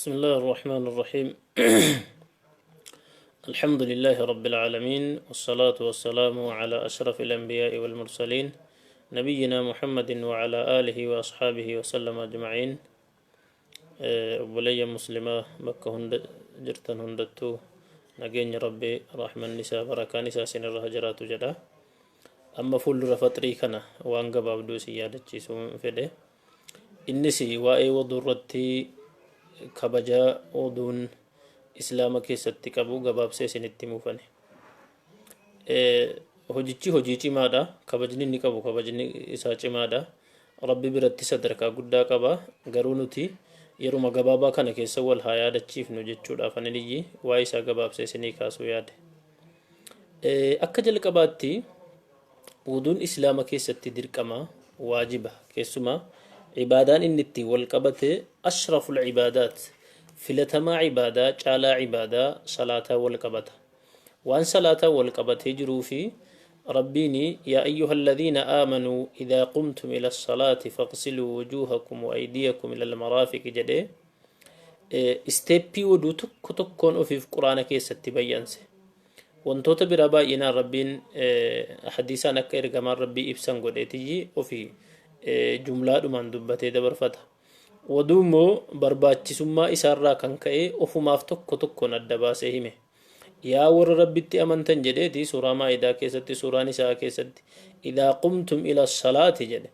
بسم الله الرحمن الرحيم. الحمد لله رب العالمين، والصلاة والسلام على أشرف الأنبياء والمرسلين، نبينا محمد وعلى آله وأصحابه وسلم أجمعين. Obboleeyyan muslimaa bakka hunda jirtan hundattuu, nageenyi Rabbii, rahmanni isaa, barakaan isaa isinirra haa jiraatu jedha. Amma fuuldura faxrii kana waan gabaabduu isin yaadachiisuu fedhe. Innis waa'ee wuduu irratti, kabaja wuduun islaama keessatti qabu gabaabsee isinitti himuufani. Hojichi hojii cimaadha. Kabajni inni qabu kabajni isaa cimaadha. Rabbi biratti sadarkaa guddaa qaba. Garuu nuti yeruma gabaabaa kana keessa wal haa yaadachiifnu jechuudhaaf ani waa'ee isaa gabaabsee isinii kaasuu yaade. Akka jalqabaatti wuduun islaama keessatti dirqama, waajiba. Keessumaa ibaadaan inni ittiin wal qabate ashraful ibaadaat, filatamaa ibaadaa, caalaa ibaadaa salaataa wal qabata. Waan salaataa wal qabatee jiruu fi Rabbiin "يا أيها الذين آمنوا إذا قمتم إلى الصلاة فاغسلوا وجوهكم وأيديكم إلى المرافق" jedhee step wuduu tokko tokkoon ofiif quraana keessatti bayyanse. Wantoota biraa baay'inaan Rabbiin hadiisaan akka ergamaan Rabbii ibsan godheetiyyi ofii jumlaadhumaan dubbatee dabarfata. Wuduu immoo barbaachisummaa isaarraa kan ka'e ofumaaf tokko tokkoon adda baasee hime. Yaa warra Rabbitti amantan jedheeti suuraa Maa'idaa keessatti, suuraa Nisaa keessatti, "إذا قمتم إلى الصلاة" jedhe.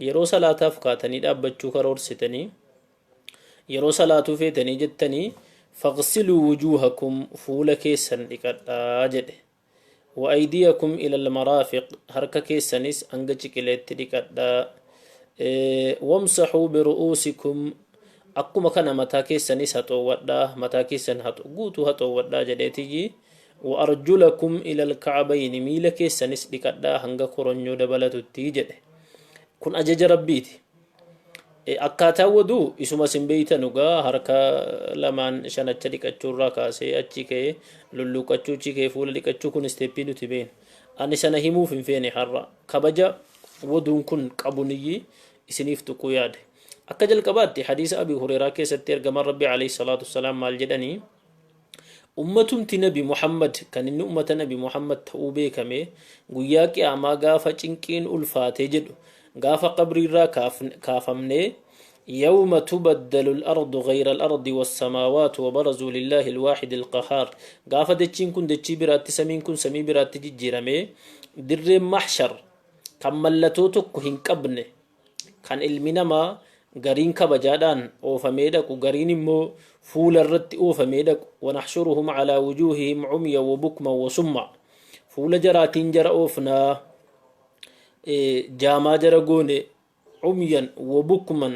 Yeroo salaataaf kaatanii dhaabbachuu karoorsitanii, yeroo salaatuu feetanii jettanii, "فاغسلوا وجوهكم" fuula keessan dhiqadhaa jedhe. "وأيديكم إلى المرافق" harka keessanis hanga ciqileetti dhiqadhaa. "وامسحوا برءوسكم" akkuma kana mataa keessanis haxoowwadhaa, mataa keessan guutuu haxoowwadhaa jedheetiyyi. "وأرجلكم إلى الكعبين" miila keessanis dhiqadhaa hanga koronyoo dabalatutti jedhe. Kun ajaja Rabbiiti. Akkaataa wuduu isuma isin beeytan dhugaa, harka lamaan shanacha dhiqachuurraa kaasee, achi ka'ee lulluuqachuu, achi ka'ee fuula dhiqachuu, kun step nuti beenu. Ani sana himuuf hin feene. Har'a kabaja wuduun kun qabuniyyi isiniif tuquu yaade. Akka jalqabaatti hadiisa Abi Hureeraa keessatti ergamaan Rabbi عليه الصلاة والسلام maal jedhanii? Ummatumti Nabi Muhammad, kan inni ummata Nabi Muhammad ta'uu beekame, guyyaa qiyaamaa gaafa cinqiin ulfaatee jedhu, gaafa qabriirraa kaafamnee, يوم تبدل الأرض غير الأرض والسماوات وبرزوا لله الواحد القهار, gaafa dachiin kun dachii biraatti, samiin kun samii biraatti jijjiirame, dirreen mahshar kan mallatoo tokko hin qabne, kan ilmi namaa gariin kabajaadhaan oofamee dhaqu, gariin immoo fuula irratti oofamee dhaqu, "ونحشرهم على وجوههم عميا وبكما وصما", fuula jaraatiin jara oofnaa, jaamaa jara goone, عميا وبكما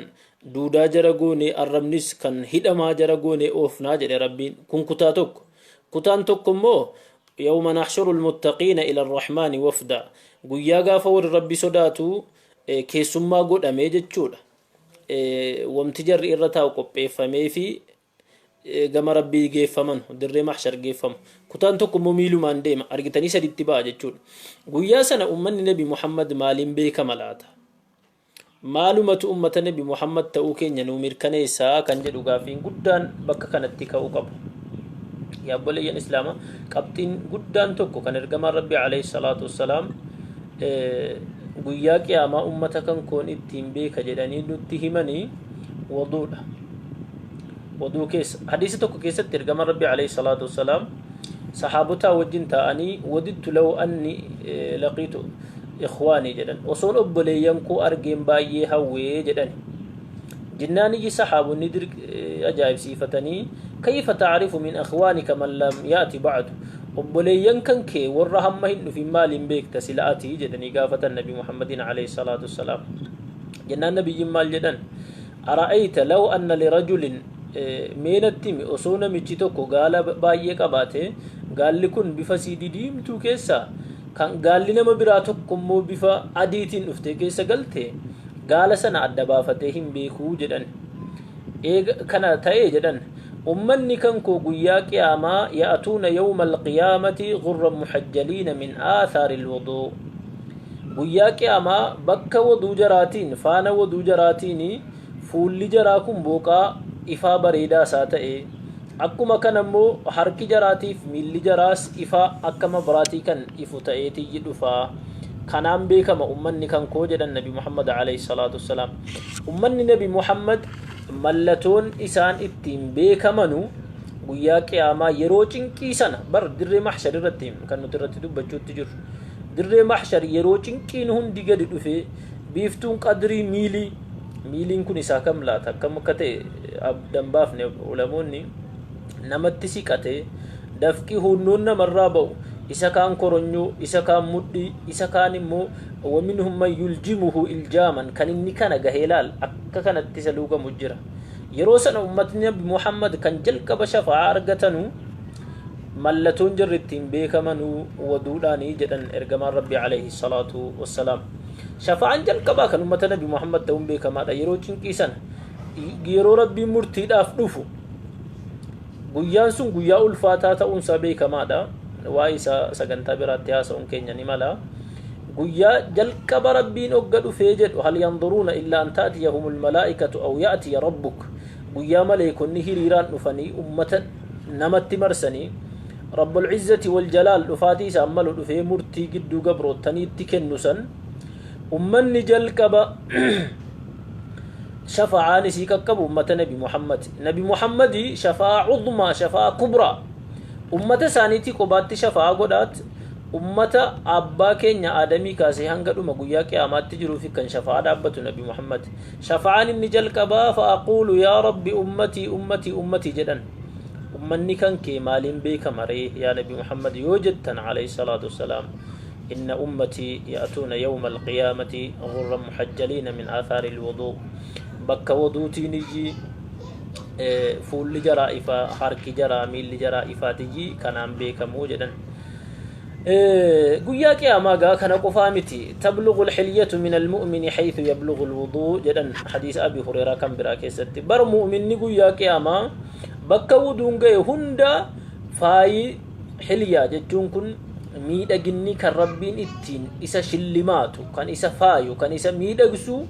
duudaa jara goone, arrabnis kan hidhamaa jara goone oofnaa jedhe Rabbiin. Kun kutaa tokko. Kutaan tokko immoo "يوم نحشر المتقين إلى الرحمن وفدا", guyyaa gaafa warri Rabbi sodaatu keessummaa godhamee jechuudha, wamti jarri irra taa'u qopheeffamee fi gama Rabbii geeffaman, dirree mahshar geeffamu. Kutaan tokko immoo miilumaan deema. Argitanii, saditti ba'a jechuudha. Guyyaa sana ummanni Nabi Muhammad maaliin beekama laata? Maalumatu ummata Nabi Muhammad ta'uu keenya nuu mirkaneessaa kan jedhu gaafiin guddaan bakka kanatti ka'uu qabu. Yaa obboleeyyan islaamaa, qabxiin guddaan tokko kan ergamaan Rabbii عليه الصلاة والسلام guyyaa qiyaamaa ummata kan koon ittiin beeka jedhanii nutti himanii wuduudha. Wuduu keessa hadiisa tokko keessatti ergamaan Rabbii عليه الصلاة والسلام saxaabotaa wajjin ta'anii, "وددت لو أني لقيت إخواني" jedhan. Osoon obboleeyyan koo argeen baay'ee hawwee jedhan. Jennaan iyyi saxaabonni ajaa'ibsiifatanii, "كيف تعرف من إخوانك من لم يأت بعد?" Obboleeyyan kan kee warra hamma hin dhufin maaliin beekta sila ati jedhanii gaafatan Nabi Muhammadin عليه الصلاة والسلام. Jennaan nabiyyiin maal jedhan? "أرأيت لو أن لرجل", meenatti himi, osoo namichi tokko gaala baay'ee qabaate, gaalli kun bifa sii didiimtuu keessa kan gaalli nama biraa tokko immoo bifa adiitiin dhufte keessa galte, gaala sana adda baafatee hin beekuu jedhan. Eega kana ta'ee jedhan, ummanni kan koo guyyaa qiyaamaa "يأتون يوم القيامة غرا محجلين من آثار الوضوء", guyyaa qiyaamaa bakka wuduu jaraatiin, faana wuduu jaraatiin fuulli jaraa kun booqaa ifaa bareedaa isaa ta'e. Akkuma kana immoo harki jaraatiif miilli jaraas ifaa akka mabraatii kan ifu ta'eetiyyi dhufaa. Kanaan beekama ummanni kan koo jedhan Nabi Muhammad alayhi salaatu wassalaam. Ummanni Nabi Muhammad mallatoon isaan ittiin beekamanu guyyaa qiyaamaa yeroo cinqii sana bar dirree mahshar irratti kan nuti irratti dubbachuutti jirru. Dirree mahshar yeroo cinqiin hundi gadi dhufee biiftuun qadrii miilii, miiliin kun isaa kam laata, akkam akka ta'e addan baafne ulamoonni, namatti siqatee dafqi huunnoon namarraa ba'u, isa kaan koronyoo, isa kaan mudhii, isa kaan immoo waminhum man yuljimuhu iljaaman, kan inni kana gahee laal akka kanatti isa luugamu jira. Yeroo sana ummatni Nabi Muhammad kan jalqaba shafa'aa argatanu mallatoon jarri ittiin beekamanuu waduudhaanii jedhan ergamaan Rabbi alayhi salaatu wassalaam. Shafa'aan jalqabaa kan ummata Nabi Muhammad ta'uun beekamaadha. Yeroo cinqii sana, yeroo Rabbiin murtiidhaaf dhufu, guyyaan sun guyyaa ulfaataa ta'uunsaa beekamaadha. Waa'ee isaa sagantaa biraatti haasa'uun keenya ni mala. Guyyaa jalqaba Rabbiin ogga dhufee jedhu, hal yanduruuna illaa an ta'tiyahumul malaa'ikatu aw ya'tiya rabbuk, guyyaa maleekonni hiriiraan dhufanii ummata namatti marsanii Rabbul Izzati wal Jalaal dhufaatii isaan malu dhufee murtii gidduu gabroottaniitti kennu san, ummanni jalqaba shafa'aan isii qaqqabu ummata Nabi Muhammad. Nabi Muhammadi shafa'aa uzmaa, shafa'aa kubraa ummata isaaniitii qobaatti shafa'aa godhaat, ummata abbaa keenya Aadamii kaasee hanga dhuma guyyaa qiyaamaatti jiruufi kan shafa'aa dhaabbatu Nabi Muhammad. Shafa'aan inni jalqabaa fa'aquulu yaa Rabbi ummatii, ummatii, ummatii jedhan. Ummanni kan kee maaliin beekama ree yaa Nabi Muhammad yoo jettan alayhi salaatu wassalaam, inna ummatii ya'tuuna yawma alqiyaamati ghurran muhajjaliina min aathaari alwuduu, bakka wuduutiin iyyi fuulli jaraa ifaa, harki jaraa, miilli jaraa ifaatiyyi kanaan beekamuu jedhan. Guyyaa qiyaamaa gaa kana qofaa miti. Tablughu alhilyatu min almu'mini haythu yablughu alwuduu jedhan hadiisa Abi Hureeraa kan biraa keessatti. Bar mu'minni guyyaa qiyaamaa bakka wuduun ga'e hunda faayi, hilyaa jechuun kun miidhaginni kan Rabbiin ittiin isa shillimaatu, kan isa faayu, kan isa miidhagsu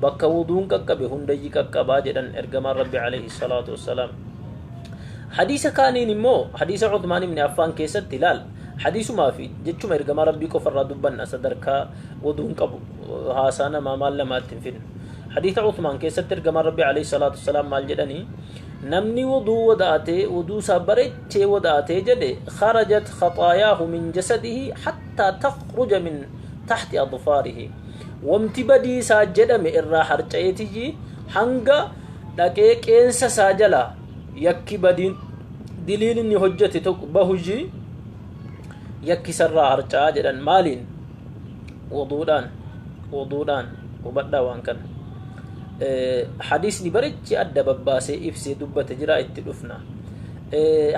bakka wuduun qaqqabe hundayyi qaqqabaa jedhan ergamaan Rabbi alayhi salaatu wassalaam. Hadiisa kaaniin immoo hadiisa Uthmaan ibn Affaan keessatti ilaal, hadiisumaa fi jechuma ergamaa Rabbii qofa irraa dubbanna, sadarkaa wuduun qabu haasaa namaa maal namaatti hin fidnu. Hadiisa Uthmaan keessatti ergamaan Rabbii alayhi salaatu wassalaam maal jedhanii? Namni wuduu wada'atee, wuduu isaa bareechee wada'atee jedhe, kharajat khaxaayaahu min jasadihi hattaa takhruja min tahti adfaarihi, wamti badii isaa jedhame irraa harca'eetiyyi hanga dhaqee qeensa isaa jalaa yakki badiin diliin inni hojjete tokko bahuyyi yakki isarraa harca'aa jedhan. Maaliin? Wuduudhaan. Wuduudhaan. Hubadhaa waan kana. Hadiisni barichi adda babbaasee ibsee dubbate jira, itti dhufna.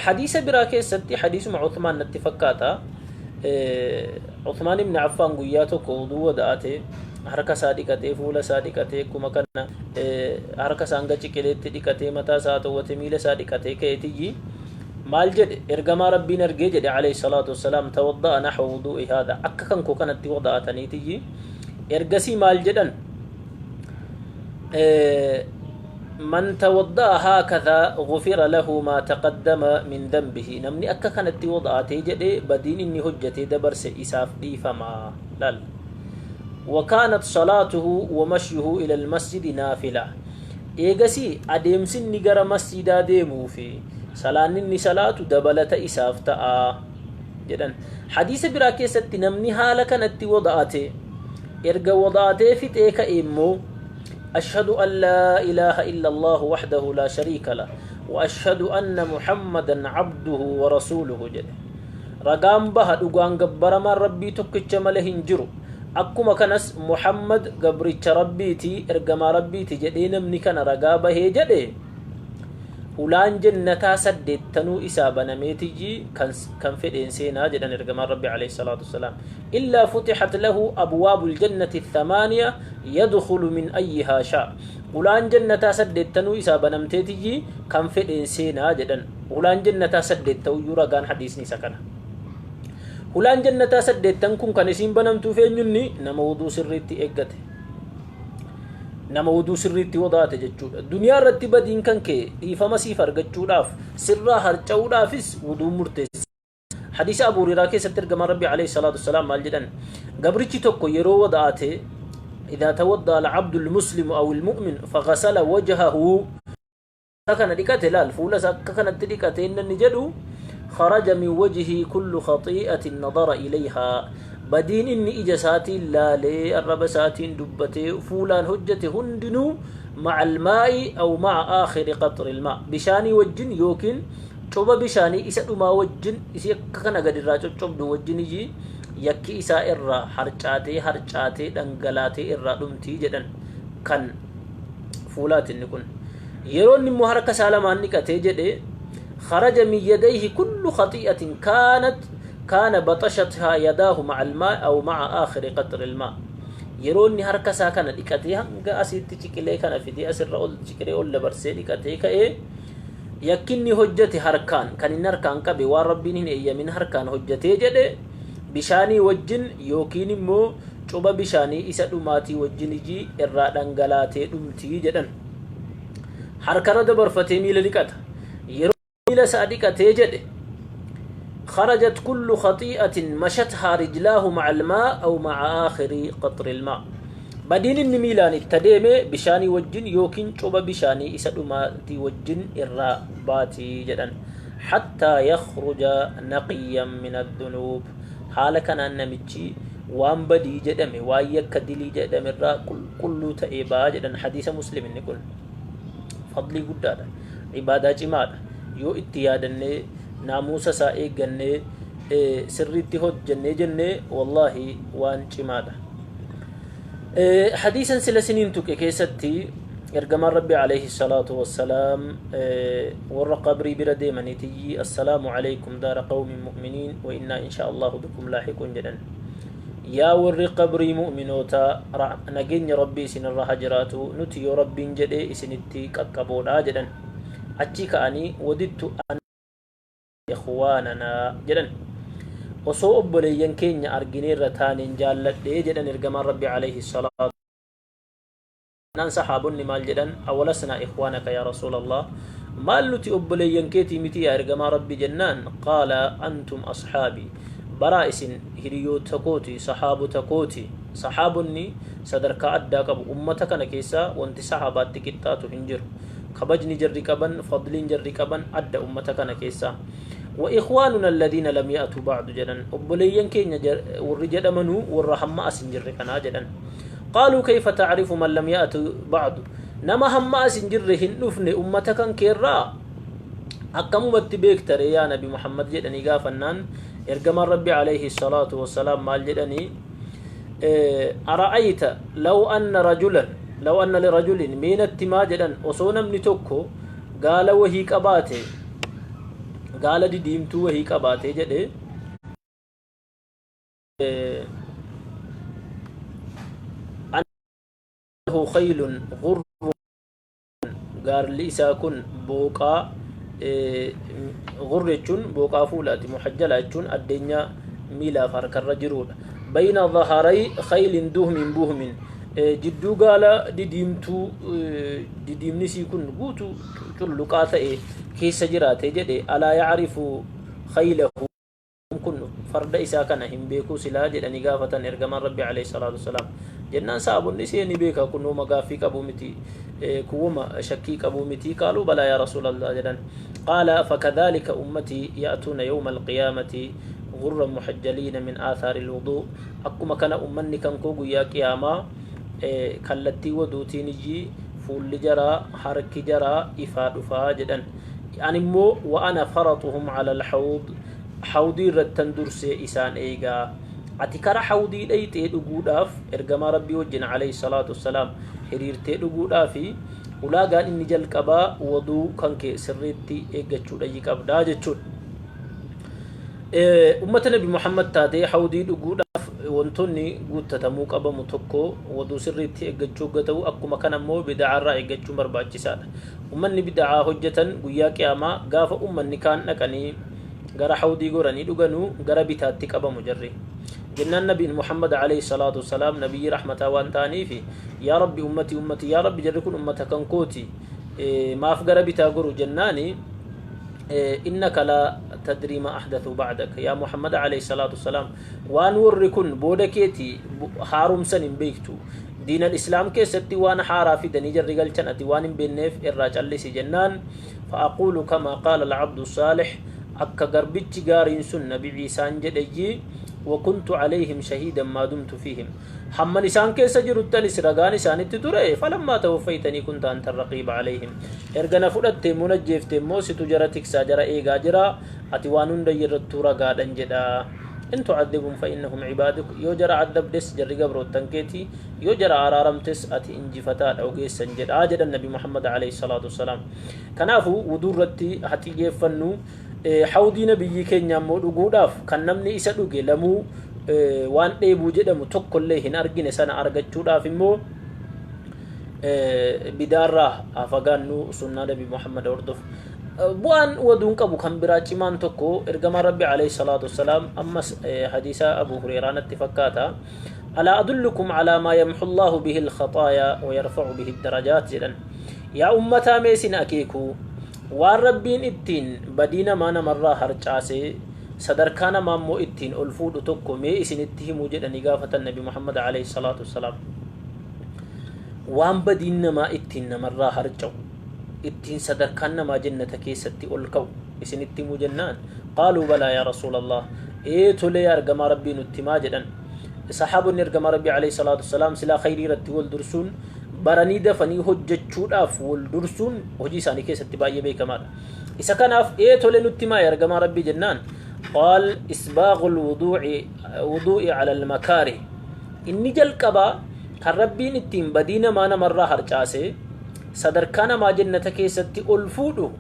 Hadiisa biraa keessatti, hadiisuma Uthmaan natti fakkaata, Uthmaan ibn Affaan guyyaa tokko wuduu wada'ate, harka isaa dhiqatee, fuula isaa dhiqatee, akkuma kana harka isaa hanga ciqileetti dhiqatee, mataa isaa toowwatee, miila isaa dhiqatee ka'eetiyyi maal jedhe? Ergamaa Rabbiin argee jedhe alayhi salaatu wassalaam, tawadda'a nahwa wuduu'i haadha, akka kan koo kanatti wada'ataniitiyyi. Ergasii maal jedhan? Man tawadda'a haakadhaa gufira lahu maa taqaddama min dambihi, namni akka kanatti wada'atee jedhe badiin inni hojjetee dabarse isaaf dhiifama laal. Wakaanat salaatuhu wa mashyuhu ila almasjidi naafila, eegasii adeemsi inni gara masjidaa deemuu fi salaanni inni salaatu dabalata isaaf ta'a jedhan. Hadiisa biraa keessatti namni haala kanatti wada'ate, erga wada'atee fixee ka'e immoo, ashhadu an laa ilaaha illa allahu wahdahu laa shariika lah wa ashhadu anna muhammadan abduhu wa rasuuluhu jedhe, ragaan baha dhugaan gabbaramaan Rabbii tokkicha male hin jiru, akkuma kanas Muhammad gabricha Rabbiiti, ergamaa Rabbiiti jedhee namni kana ragaa bahee jedhe, hulaan jannataa saddeettanuu isaa banameetiyyi kan fedheen seenaa jedhan ergamaan Rabbi alayhi salaatu wassalaam. Illaa futixat lahu abwaabul jannati thamaaniya yadkhulu min ayyihaa shaa, hulaan jannataa saddeettanuu isaa banamteetiyyi kan fedheen seenaa jedhan. Hulaan jannataa saddeet ta'uyyuu ragaan hadiisni isa kana. Hulaan jannataa saddeettan kun kan isiin banamtuuf eenyunni? Nama wuduu sirriitti eeggate. Nama wuduu sirriitti wadaate jechuudha. Duniyaa irratti badiin kan kee dhiifama siif argachuudhaaf, sirraa harca'uudhaafis wuduun murteessa. Hadiisa Abu Hureyraa keessatti ergamaan Rabbii alayhi salaatu wassalaam maal jedhan? Gabrichi tokko yeroo wada'ate, idhaa tawadda'a al-abdu al-muslimu aw al-mu'min faghasala wajhahu, kana dhiqate, laal, fuula isaa akka kanatti dhiqate, inni jedhu, kharaja min wajhii kullu khaxii'atin nadara ilayhaa, badiin inni ija isaatiin laalee, arraba isaatiin dubbatee, fuulaan hojjete hundinuu, ma'a almaa'i aw ma'a aakhiri qaxri ilmaa, bishaanii wajjin yookiin coba bishaanii isa dhumaa wajjin, isii akka kana gadi irraa coccobdu wajjin iyyi yakki isaa irraa harcaatee harcaatee dhangalaatee irraa dhumtii jedhan. Kan fuulaati inni kun. Yeroo inni immoo harka isaa lamaan dhiqatee jedhe, kharaja min yadayhi kullu khati'atin kaanat kaana baxashathaa yadaahu ma'a almaa aw ma'a aakhiri qaxri almaa. Yeroo inni harka isaa kana dhiqatee hanga asiitti ciqilee kana fidee asirra ol ciqilee ol dabarsee dhiqatee ka'ee, yakki inni hojjete harkaan, kan inni harkaan qabe, waan Rabbiin hin eeyyamin harkaan hojjetee jedhe, bishaanii wajjin yookiin immoo coba bishaanii isa dhumaatii wajjin iji irraa dhangalaatee dhumtii jedhan. Harkarra dabarfatee miila dhiqata. Yeroo miila isaa dhiqatee jedhe, kharajat kullu khatii'atin mashathaa rijlaahu ma'a almaa aw ma'a aakhiri qaxri almaa. Badiin inni miilaan itti adeeme bishaanii wajjin yookiin coba bishaanii isa dhumaatii wajjin irraa baatii jedhan. Hattaa yakhruja naqiyyan min addunuub. Haala kanaan namichi waan badii jedhame, waan yakka dilii jedhame irraa qulqulluu ta'ee ba'a jedhan. Hadiisa Muslim inni kun. Fadlii guddaadha. Ibaadaa cimaadha. Yoo itti yaadannee, naamuusa isaa eeggannee, sirriitti hojjennee jennee, wallaahi waan cimaadha. Hadiisan sila isiniin tuqe keessatti ergamaan Rabbi alayhi salaatu wassalaam warra qabrii bira deemaniitiyyi, assalaamu alaykum daara qawmin mu'miniin wa innaa insha Allahu bikum laahiquun jedhan. Yaa warri qabrii mu'minoota, nageenya Rabbii isinirra haa jiraatu, nuti yoo Rabbiin jedhe isinitti qaqqaboodha jedhan. Achii ka'anii, wadidtu ikhwaananaa jedhan. Osoo obboleeyyan keenya argineerra taaneen jaalladhe jedhan ergamaan Rabbi alayhi salaatu. Naan sahaabonni maal jedhan? Awalasnaa ikhwaanaka yaa rasuulallah, maal nuti obboleeyyan keetii miti yaa ergamaa Rabbi jennaan, qaala antum ashaabi, baraa isin hiriyoota kooti, sahaabota kooti. Sahaabonni sadarkaa addaa qabu. Ummata kana keessaa wanti sahaabaatti qixxaatu hin jiru. Kabajni jarri qaban, fadliin jarri qaban adda ummata kana keessaa. Wa ikhwaanuna alladhiina lam ya'tuu ba'du jedhan. Obboleeyyan keenya warri jedhamanuu warra hamma as hin jirre kanaa jedhan. Qaaluu kayfa ta'rifu man lam ya'tu ba'du, nama hamma as hin jirre, hin dhufne ummata kan keerraa akkamumatti beekta ree yaa Nabi Muhammad jedhanii gaafannaan, ergamaan Rabbi alayhi salaatu wassalaam maal jedhanii? Ara'ayta law anna rajulan, law anna lirajulin, mee natti maa jedhan, osoo namni tokko gaala wahii qabaate, gaala didiimtuu wahii qabaate jedhe, annahu khaylun ghurrun, gaarli isaa kun booqaa, ghurr jechuun booqaa fuulaati, muhajjala jechuun addeenya miilaaf harkarra jiruudha, bayna dhaharay khaylin duhmin buhmin, jidduu gaala didiimtuu didiimni isii kun guutuu culluqaa ta'e keessa jiraate jedhe, alaa yacrifu khaylahu, kun farda isaa kana hin beekuu silaa jedhanii gaafatan ergamaan Rabbi alayhi salaatu wassalaam. Jennaan sahaabonni ishee ni beeka, kun woma gaaffii qabuu miti, kun woma shakkii qabuu miti. Qaaluu balaa yaa rasuulallah jedhan. Qaala fakadhaalika ummatii ya'tuuna yawma alqiyaamati gurran muhajjaliina min aathaari alwuduu, akkuma kana ummanni kan koo guyyaa qiyaamaa kallattii waduutiin iyyi fuulli jaraa, harki jaraa ifaa dhufaa jedhan. Ani immoo wa ana faratuhum ala alhawd, hawdii irrattan dursee isaan eega. Ati kara hawdii dhayxee dhuguudhaaf, ergamaa Rabbii wajjin alayhi salaatu wassalaam hiriirtee dhuguudhaafi, ulaagaan inni jalqabaa waduu kan kee sirriitti eeggachuudhayyi qabdaa jechuudha. Ummata Nabi Muhammad taatee hawdii dhuguudhaaf wantoonni guuttatamuu qabamu tokko waduu sirriitti eeggachuu hogga ta'u, akkuma kana immoo bida'aarraa eeggachuun barbaachisaadha. Ummanni bida'aa hojjetan guyyaa qiyaamaa gaafa ummanni kaan dhaqanii gara hawdii goranii dhuganu gara bitaatti qabamu jarri. Jennaan Nabiin Muhammad alayhi salaatu wassalaam nabiyyi rahmataa waan ta'aniifi, yaa Rabbi, ummatii, ummatii, yaa Rabbi, jarri kun ummata kan kooti, maaf gara bitaa goru jennaani, innaka laa tadrii ma ahdathu ba'dak, yaa Muhammad alayhi salaatu wassalaam, waan warri kun booda keeti haaromsan hin beektu, diinal islaam keessatti waan haaraa fidanii jarri galchan ati waan hin beekneef irraa callisi jennaan, fa'aquulu kama qaala al-abdu saalih, akka garbichi gaariin sun Nabi Ciisaan jedheyyi, wa kuntu alayhim shahiidan maa dumtu fiihim, hamman isaan keessa jirutti anis ragaan isaanitti ture, falammaa tawaffaytanii kunta anta raqiiba alayhim, erga na fudhatte immoo najjeefte immoo situ jara tiksaa, jara eegaa jira, ati waan hunda irrattuu ragaadhan jedha. In tu'adhibhum fa innahum cibaaduk, yoo jara addabdes jarri gabroottan keeti, yoo jara araaramtes ati injifataadha, ogeessan jedha jedhan Nabi Muhammad alayhi salaatu wassalaam. Kanaafu wuduu irratti haa xiyyeeffannu. Hawdii nabiyyii keenya immoo dhuguudhaaf, kan namni isa dhuge lamuu waan dheebuu jedhamu tokkollee hin argine sana argachuudhaaf immoo, bidaarraa haa fagaannu, sunnaa Nabi Muhammad hordof. Bu'aan waduun qabu kan biraa cimaan tokko, ergamaan Rabbi alayhi salaatu wassalaam ammas hadiisa Abu Hureeraa natti fakkaata, alaa adullukum alaa maa yamxu Allaahu bihi alkhaxaayaa wa yarfacu bihi darajaat jedhan. Yaa ummataa, mee isin akeeku waan Rabbiin ittiin badii namaa namarraa harcaasee sadarkaa namaa immoo ittiin ol fuudhu tokko mee isinitti himuu jedhanii gaafatan Nabi Muhammad alayhi salaatu wassalaam. Waan badiin namaa ittiin namarraa harca'u, ittiin sadarkaan namaa jannata keessatti ol ka'u isinitti himuu jennaan, qaaluu balaa yaa rasuulallah, ee tolee yaa ergamaa Rabbii, nutti himaa jedhan. Sahaabonni ergamaa Rabbii alayhi salaatu wassalaam silaa khayrii irratti wal dursuun, baranii dafanii hojjechuudhaaf wal dursuun hojii isaanii keessatti baay'ee beekamaadha. Isa kanaaf ee tole nutti himaa yaa ergamaa Rabbii jennaan, qaal isbaagul wuduu'i ala almakaarih, inni jalqabaa kan Rabbiin ittiin badii namaa namarraa harcaasee sadarkaa namaa jannata keessatti ol fuudhu,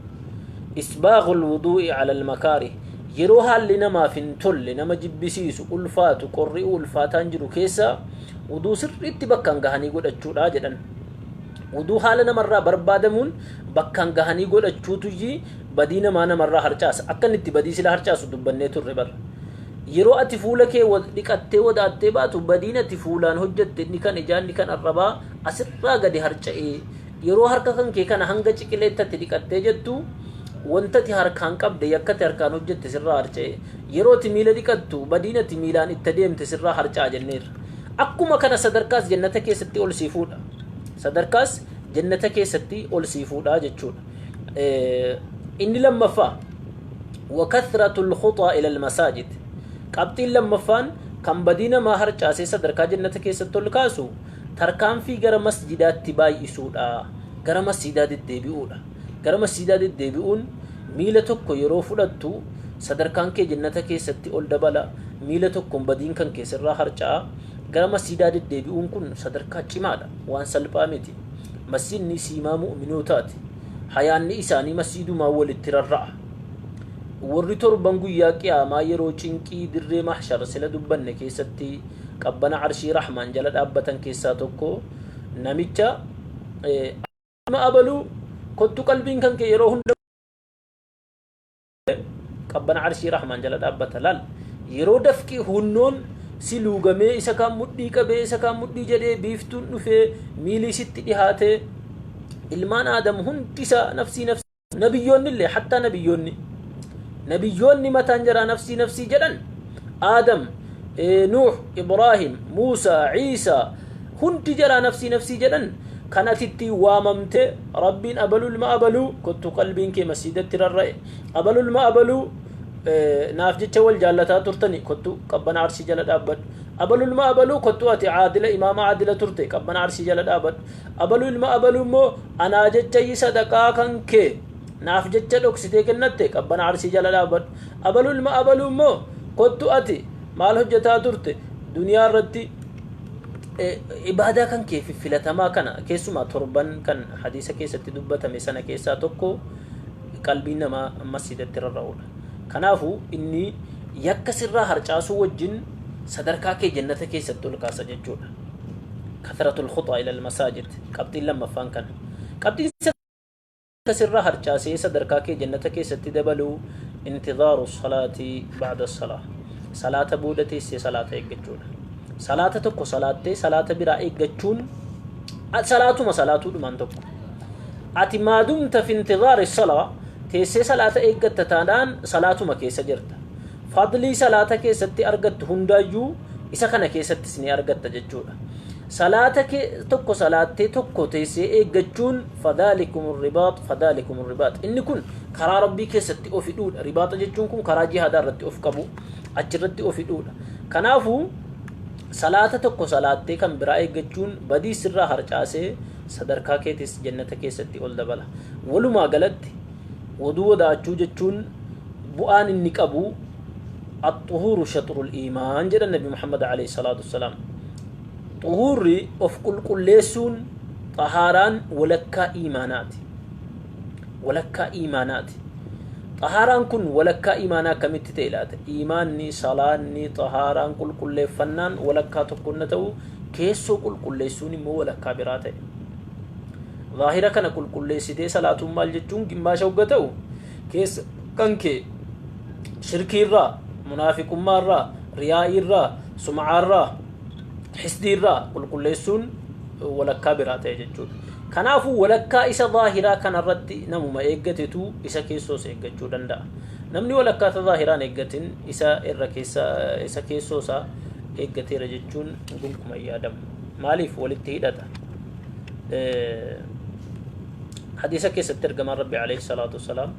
isbaagul wuduu'i ala almakaarih, yeroo haalli namaaf hin tolle, nama jibbisiisu, ulfaatu, qorri'u ulfaataan jiru keessa wuduu sirriitti bakkaan gahanii godhachuudha jedhan. Wuduu haala namarraa barbaadamuun bakkaan gahanii godhachuutuyyi badii namaa namarraa harcaasa. Akka inni itti badii sila harcaasu dubbannee turre bara. Yeroo ati fuula kee dhiqattee wadaattee baatu, badiin ati fuulaan hojjette, inni kan ijaa, inni kan arrabaa asirraa gadi harca'ee, yeroo harka kan kee kana hanga ciqileetti ati dhiqattee jettu, wanta ati harkaan qabde, yakka ati harkaan hojjette sirraa harca'e, yeroo ati miila dhiqattu badiin ati miilaan itti adeemte sirraa harca'a jenneerra. Akkuma kana sadarkaas jannata keessatti ol sii fuudha. Sadarkaas jannata keessatti ol sii fuudha jechuudha. Inni lammaffaa, wakathratu lkhuxaa ila almasaajid, qabxiin lammaffaan kan badii namaa harcaasee sadarkaa jannata keessatti ol kaasu tarkaanfii gara masjidaatti baay'isuudha, gara masjidaa deddeebi'uudha. Gara masjidaa deddeebi'uun miila tokko yeroo fudhattu sadarkaan kee jannata keessatti ol dabala, miila tokkoon badiin kan kee sirraa harca'a. Gara masjidaa deddeebi'uun kun sadarkaa cimaadha, waan salphaa miti. Masjidni siimaa mu'minootaati. Hayaanni isaanii masjidumaan walitti rarra'a. Warri torban guyyaa qiyaamaa yeroo cinqii dirree mahshar sila dubbanne keessatti qabbana arshii rahmaan jala dhaabbatan keessaa tokko namicha nama abaluu kottu qalbiin kan kee yeroo hunda qabbana arshii rahmaan jala dhaabbata. Laal, yeroo dafqi hunnoon si luugamee, isa kaan mudhii qabee, isa kaan mudhii jedhee, biiftuun dhufee miilii sitti dhihaatee, ilmaan Aadam hundi isaa nafsii nafsii, nabiyyoonni illee, hattaa nabiyyoonni mataan jaraa nafsii nafsii jedhan, Aadam, Nuuh, Ibraahim, Muusaa, Ciisaa, hundi jaraa nafsii nafsii jedhan. Kan ati ittiin waamamte Rabbiin abaluu ilma abaluu kottu qalbiin kee masjiidatti rarra'e, abaluu ilma abaluu naaf jecha wal jaallataa turtani kottu qabbana arshii jala dhaabbadhu, abaluu ilma abaluu kottu ati caadila, imaama caadila turte, qabbana arshii jala dhaabbadhu, abaluu ilma abaluu immoo anaa jecha sadaqaa kan kee naaf jecha dhoksitee kennatte qabbana arshii jala dhaabbadhu, abaluu ilma abaluu immoo kottu ati maal hojjetaa turte duniyaa irratti, ibaadaa kan kee filatamaa kana keessumaa torban kan hadiisa keessatti dubbatame sana keessaa tokko qalbiin namaa masjidatti rarra'uudha. Kanaafuu inni yakka sirraa harcaasuu wajjin sadarkaa kee jannata keessatti ol kaasa jechuudha. Kathratul khuxaa ilal masaajid qabxiin lammaffaan kana. Qabxiin yakka sirraa harcaasee sadarkaa kee jannata keessatti dabalu, intidaaru salaati ba'da salaa. Salaata booda teessee salaata eeggachuudha. Salaata tokko salaattee salaata biraa eeggachuun salaatuma salaatuudhumaan tokko. Ati maadumta fi intizaari salaa, teessee salaata eeggatta taanaan salaatuma keessa jirta. Fadlii salaata keessatti argattu hundaayyuu isa kana keessattis ni argatta jechuudha. Salaata tokko salaattee tokko teessee eeggachuun fadhaalikum ribaax, fadhaalikum ribaax. Inni kun karaa Rabbii keessatti of hidhuudha. Ribaaxa jechuun kun karaa jihaadaa irratti of qabu, achirratti of hidhuudha. Kanaafuu salaata tokko salaattee kan biraa eeggachuun badii sirraa harcaasee sadarkaa keetis jannata keessatti ol dabala. Walumaa galatti wuduu wadaachuu jechuun bu'aan inni qabu, axxuhuuru shaxrul iimaan jedhan Nabi Muhammad alayhi salaatu wassalaam. Xuhuurri, of qulqulleessuun, xahaaraan walakkaa iimaanaati. Walakkaa iimaanaati. Xahaaraan kun walakkaa iimaanaa akkamitti ta'e laata? Iimaanni, salaanni, xahaaraan, qulqulleeffannaan walakkaa tokko na ta'u, keessoo qulqulleessuun immoo walakkaa biraa ta'e. Zaahira kana qulqulleessitee salaatuun maal jechuun gimmaasha hogga ta'u, keessa kan kee shirkiirraa, munaafiqummaarraa, riyaa'iirraa, sum'aarraa, hisdiirraa qulqulleessuun walakkaa biraa ta'e jechuudha. Kanaafuu walakkaa isa zaahiraa kanarratti namuma eeggatetu isa keessoos eeggachuu danda'a. Namni walakkaa isa zaahiraan eeggatin isa irra keessa isa keessoo isaa eeggateera jechuun gonkumaa hin yaadamu. Maaliif walitti hidhata? Hadiisa keessatti ergamaan Rabbi alayhi salaatu wassalaam,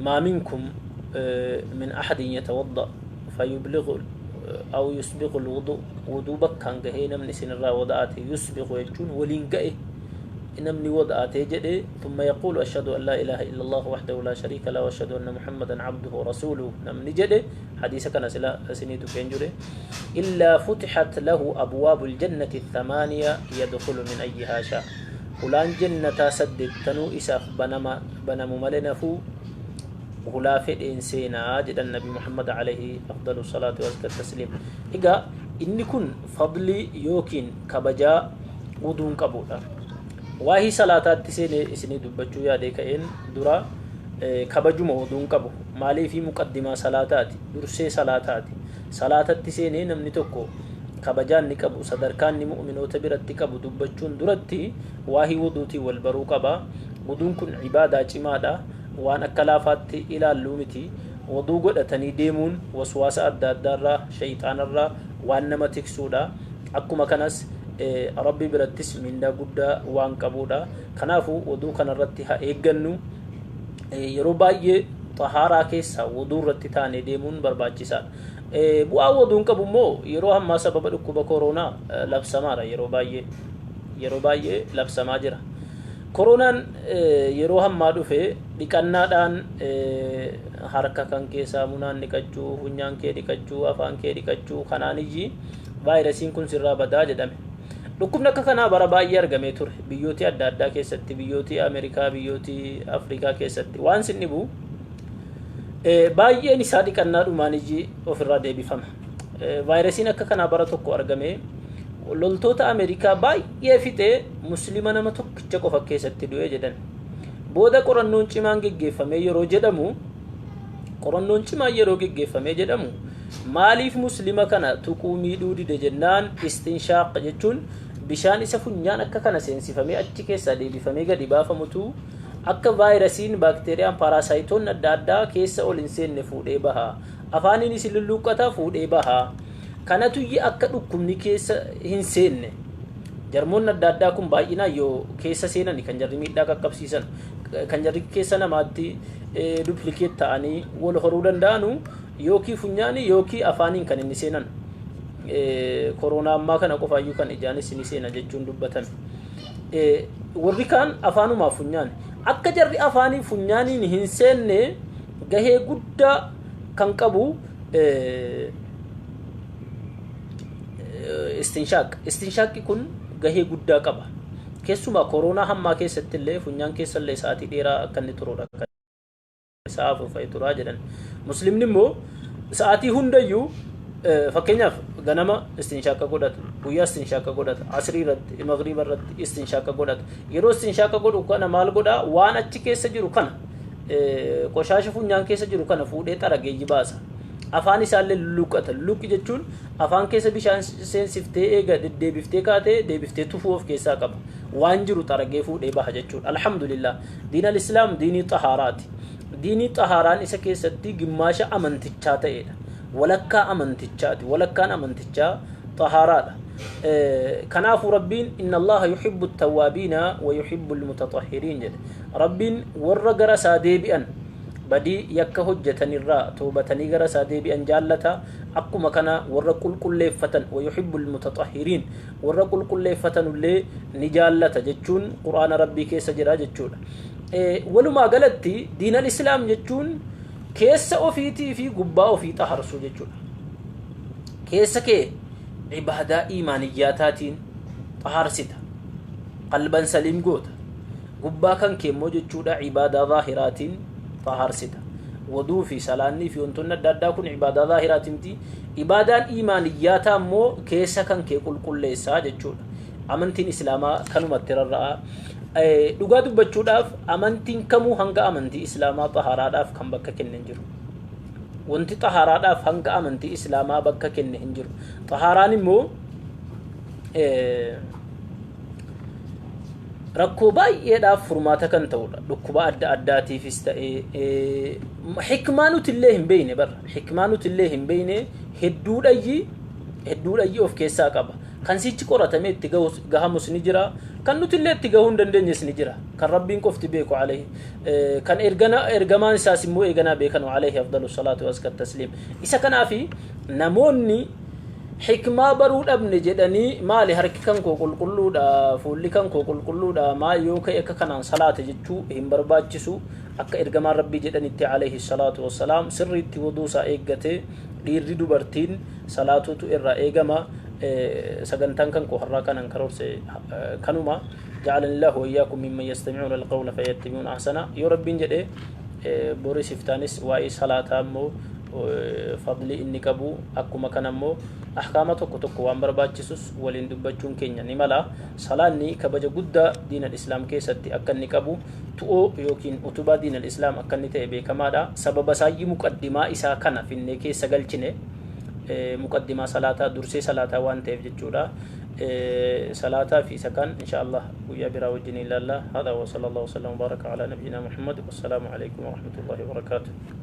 ما منكم من أحد يتوضأ فيبلغ أو يسبغ الوضوء، وضوء bakkaan gahee namni isinirraa wada'ate، يسبغ jechuun waliin ga'e، namni wada'ate jedhe، ثم يقول أشهد أن لا إله إلا الله وحده لا شريك له وأشهد أن محمدا عبده ورسوله namni jedhe، حديث كان سنيت كين، إلا فتحت له أبواب الجنة الثمانية يدخل من أيها شاء. Hulaan jannataa saddeettanuu isaaf banamu malee nafuu hulaa fedheen seenaa jedhan Nabi Muhammad alayhi afdalu salaatu wa tasliim. Egaa inni kun fadlii yookiin kabajaa wuduun qabudha. Waahii salaataatti seenee isinii dubbachuu yaadee ka'een dura kabajuma wuduun qabu. Maaliifi? Muqaddimaa salaataati, dursee salaataati. Salaatatti seenee namni tokko kabajaan ni qabu, sadarkaan ni mu'minoota biratti qabu dubbachuun duratti waahii wuduutiin wal baruu qaba. Wuduun kun ibaadaa cimaadha, waan akka laafaatti ilaalluu miti. Wuduu godhatanii deemuun waswaasa adda addaarraa, shayxaanarraa waan nama tiksuudha. Akkuma kanas Rabbi birattis mindaa guddaa waan qabuudha. Kanaafuu wuduu kanarratti haa eeggannu. Yeroo baay'ee xahaaraa keessa wuduu irratti taanee deemuun barbaachisaadha. Bu'aa wuduun qabu immoo yeroo ammaa sababa dhukkuba koronaa labsamaadha. Yeroo baay'ee, yeroo baay'ee labsamaa jira. Koronaan yeroo hammaa dhufe dhiqannaadhaan, harka kan kee saamunaan dhiqachuu, funyaan kee dhiqachuu, afaan kee dhiqachuu kanaan iyyi vaayirasiin kun sirraa badaa jedhame. Dhukkubni akka kanaa bara baay'ee argamee ture biyyooti adda addaa keessatti, biyyooti Ameerikaa, biyyooti Afrikaa keessatti. Waan sin dhibu baay'een isaa dhiqannaadhumaan ijji ofirraa deebifama. Vaayirasiin akka kanaa bara tokko argame loltoota Ameerikaa baay'ee fixee Muslima nama tokkicha qofa keessatti du'e jedhan. Booda qorannoon cimaan geggeeffamee yeroo jedhamu, qorannoon cimaan yeroo geggeeffamee jedhamu, maaliif Muslima kana tuquu miidhuu dide jennaan, istinshaaq jechuun bishaan isa funyaan akka kana seensifamee achi keessaa deebifamee gadi baafamutu akka vaayirasiin, baakteeriyaan, paaraasaayitoonni adda addaa keessa ol hin seenne fuudhee baha. Afaaniin isin lulluuqqata, fuudhee baha. Kanatu akka dhukkubni keessa hin seenne, jarmoonni adda addaa kun baay'inaan yoo keessa seenani kan jarri miidhaa qaqqabsiisan, kan jarri keessa namaatti duplicate ta'anii wal horuu danda'anu yookiin funyaanii yookiin afaaniin kan inni seenan. Koronaa ammaa kana qofaayyuu kan ijaanis ni seena jechuun dubbatame. Warri kaan afaanumaaf funyaan akka jarri afaanii funyaaniin hin seenne gahee guddaa kan qabu istinshaaq. Istinshaaqi kun gahee guddaa qaba. Keessumaa koronaa hammaa keessatti illee funyaan keessa illee sa'aatii dheeraa akka inni turudha. Sa'a 4 fa'i turaa jedhan. Muslimni immoo sa'aatii hundayyuu, fakkeenyaaf ganama istinshaaqa godhata, guyyaa istinshaaqa godhata, asrii irratti, magriiba irratti istinshaaqa godhata. Yeroo istinshaaqa godhu kana maal godhaa? Waan achi keessa jiru kana, qoshaasha funyaan keessa jiru kana fuudhee xarageeyyi baasa. Afaan isaallee lulluqqata. Lulluqqi jechuun afaan keessa bishaan seensiftee eega deddeebiftee kaatee deebiftee tufuu of keessaa qaba. Waan jiru xaragee fuudhee baha jechuudha. Alhamdulillah. Diin al-Islaam diinii xahaaraati. Diinii xahaaraan isa keessatti gimmaasha amantichaa ta'edha. Walakkaa amantichaati. Walakkaan amantichaa xahaaraadha. Kanaafuu Rabbiin inna Allaha yuhibbu tawwaabiina wa yuhibbu almutatahhiriin jedhe. Rabbiin warra gara isaa deebi'an badii yakka hojjetanirraa toobatanii gara isaa deebi'an jaallata. Akkuma kana warra qulqulleeffatan wa yuhibbu almutatahhiriin warra qulqulleeffatanullee ni jaallata jechuun Qur'aana Rabbii keessa jira jechuudha. Walumaa galatti diinal Islaam jechuun keessa ofiitii fi gubbaa ofii xaharsuu jechuudha. Keessa kee ibaadaa iimaaniyyaataatiin xaharsita. Qalban saliim goota. Gubbaa kan kee immoo jechuudha ibaadaa zaahiraatiin xaharsita. Wuduu fi salaannii fi wantoonni adda addaa kun ibaadaa zaahiraatiin miti. Ibaadaan iimaaniyyaataa immoo keessa kan kee qulqulleessaa jechuudha. Amantiin Islaamaa kanumatti rarra'a. Dhugaa dubbachuudhaaf amantiin kamuu hanga amantii Islaamaa xahaaraadhaaf kan bakka kenne hin jiru. Wanti xahaaraadhaaf hanga amantii Islaamaa bakka kenne hin jiru. Xahaaraan immoo rakkoo baay'eedhaaf furmaata kan ta'udha. Dhukkuba adda addaatiifis ta'ee hikmaa nuti illee hin beekne barra. Hikmaa nuti illee hin beekne hedduudhayyi of keessaa qaba. Kan sichi qoratamee itti gahamus ni jira. Kan nuti illee itti gahuu hin dandeenyes ni jira. Kan Rabbiin qofti beeku alayhi. Kan ergamaan isaas immoo eeganaa beekanu alayhi afdalu salaatu wa tasliim. Isa kanaafi namoonni hikmaa baruu dhabne jedhanii maali harki kan koo qulqulluudha, fuulli kan koo qulqulluudha, maal yoo ka'e akka kanaan salaate jechuu hin barbaachisu. Akka ergamaan Rabbii jedhanitti alayhi salaatu wassalaam sirriitti wuduu isaa eeggatee dhiirri dubartiin salaatuutu irraa eegama. Sagantaan kan koo har'aa kanan karoorse kanuma. Ja'alani Allahu wa iyyakum mimman yastami'uuna alqawla fayattabi'uuna ahsana. Yoo Rabbiin jedhe boris iftaanis waa'ee salaataa immoo fadli inni qabu, akkuma kana immoo ahkaama tokko tokko waan barbaachisus waliin dubbachuun keenya ni mala. Salaanni kabaja guddaa diinal islaam keessatti akka inni qabu, tu'oo yookiin utubaa diinal islaam akka inni ta'e beekamaadha. Sababa isaayyii muqaddimaa isaa kana finnee keessa galchine, muqaddimaa salaataa dursee salaataa waan ta'eef jechuudha. Salaataa fi isa kan insha Allah guyyaa biraa wajjin ilaalla. Hada wa sallallahu wasallam baraka ala nabiyina Muhammad. Wassalaamu alaikum warahmatullahi wabarakaatuh.